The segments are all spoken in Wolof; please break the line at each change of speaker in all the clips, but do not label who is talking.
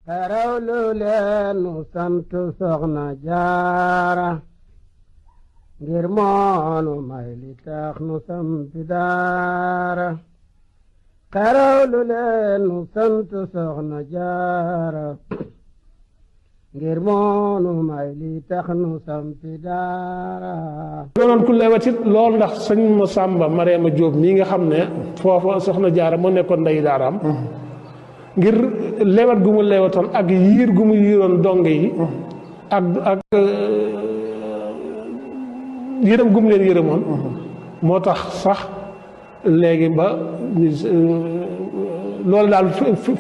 xerawlu leen nu sant soxna jaara ngir moonu may li tax nu sampi daara xerawlu leen nu sant soxna jaara ngir moonu may li tax nu sampi daara
doonoon ku lewatit lool ndax sëñ Masamba Mariama Jóob mii nga xam ne foofa soxna jaara moo nekkoon ndey daaraam ngir lewat gu mu lewatoon ak yiir gu mu yiiroon donge yi ak yërëm gu mu leen yërëmoon moo tax sax léegi ba loolu daal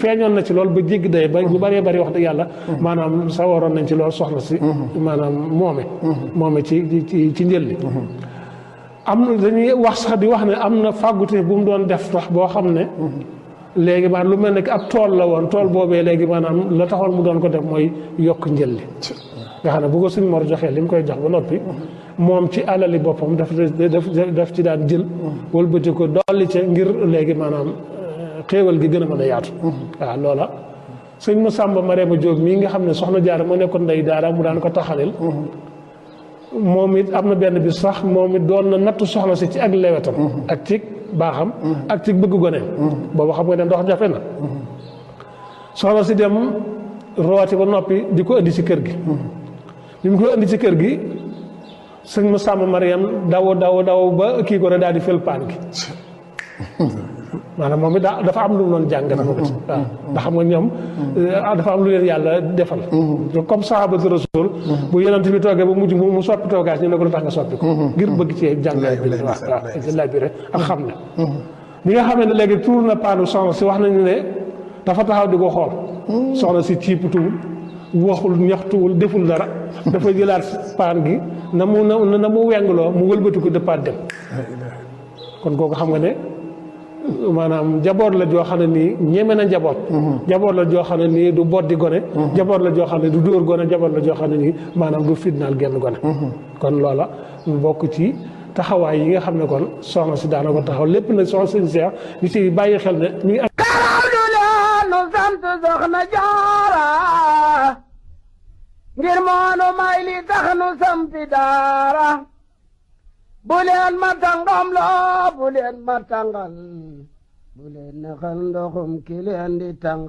feeñoon na ci lool ba jéggi day ba ñu bëree bëri wax dëgg yàlla maanaam sa waroon nañ ci lool soxna si maanaam moome ci njël li am na dañuy wax sax di wax ne am na fàggute bu mu doon def tax boo xam ne léegi maanaam lu mel ne ab tool la woon tool boobee léegi maanaam la taxoon mu doon ko def mooy yokk njël li nga xam ne bu ko suñ mor joxee li mu koy jox ba noppi moom ci alali boppam daf ci daan jël wëlbati ko dolli ca ngir léegi maanaam xéewal gi gën a mën a yaatu waaw loola sëñ Masamba Mariama Jóob mii nga xam ne soxna Jaara moo nekkoon ndey daara mu daan ko taxalil moom it am na benn bi sax moom it doon na nattu soxna si ci ak lewetam ak ci baaxam ak ci bëgg gone boobu xam nga ne ndox jafe na soxna si dem rooti ba noppi di ko indi ci kër gi bi mu ko indi ci kër gi sëñ Masamba Mariam daw ba kii ko ne daal di fël paan gi maanaam moom it dafa am lu mu doon jàngal moom it waaw ndax xam nga ñoom dafa am lu leen yàlla defal comme sahabatu rasul bu yonent bi toogee ba mujj mu soppi toogaas ñu ne ko lu tax nga soppi ko ngir bëgg ci jàngal bi waaw ci laaj bi rek ak xam ne bi nga xam ne léegi tuur na paanu soxna si wax nañu ne dafa taxaw di ko xool soxna si ciipatuwul waxul ñaxtuwul deful dara dafa jëlaat paan gi na mu wengloo mu wëlbati ko dëppaat dem kon kooku xam nga ne maanaam jaboot la joo xam ne nii ñeme na jaboot jaboot la joo xam ne nii du boddi gone jaboot la joo xam ne du dóor gone jaboot la joo xam ne nii maanaam du fitnaal genn gone kon loola mu bokk ci taxawaay yi nga xam ne kon soxna si daana ko taxaw lépp nag soxna sëñ Seex ñu ci bàyyi xel ne ñu ngi
xerawlu leen nu sant soxna jaara ngir moonu may li tax nu sampi daara bu leen ma tàngam loo bu leen ma tàngal bu leen naxal ndoxum ki leen di tàng